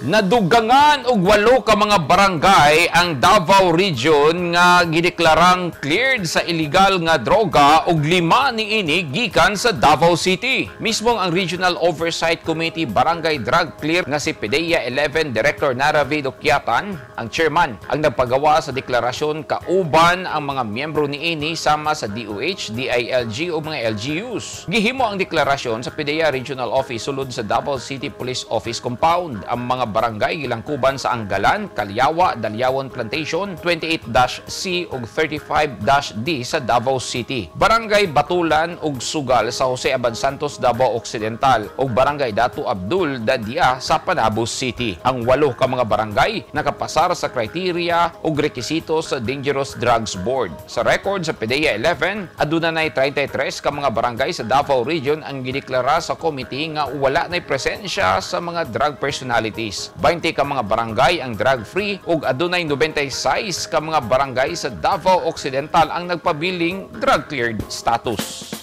Nadugangan og walo ka mga barangay ang Davao Region nga gideklarang cleared sa illegal nga droga ug lima niini gikan sa Davao City. Mismo ang Regional Oversight Committee Barangay Drug Clear nga si PDEA 11 Director Naravi Dukyatan ang chairman ang nagpagawa sa deklarasyon kauban ang mga miyembro niini sama sa DOH, DILG ug mga LGUs. Gihimo ang deklarasyon sa PDEA Regional Office sulod sa Davao City Police Office Compound. Ang mga barangay gilangkuban sa Anggalan, Kalyawa, Dalyawon Plantation, 28-C ug 35-D sa Davao City. Barangay Batulan ug Sugal sa Jose Abad Santos, Davao Occidental ug Barangay Datu Abdul Dadia sa Panabo City. Ang walo ka mga barangay nakapasar sa criteria ug rekisito sa Dangerous Drugs Board. Sa record sa PDEA 11, aduna nay 33 ka mga barangay sa Davao Region ang gideklara sa committee nga wala nay presensya sa mga drug personalities. 20 ka mga barangay ang drug-free ug adunay 96 ka mga barangay sa Davao Occidental ang nagpabiling drug-cleared status.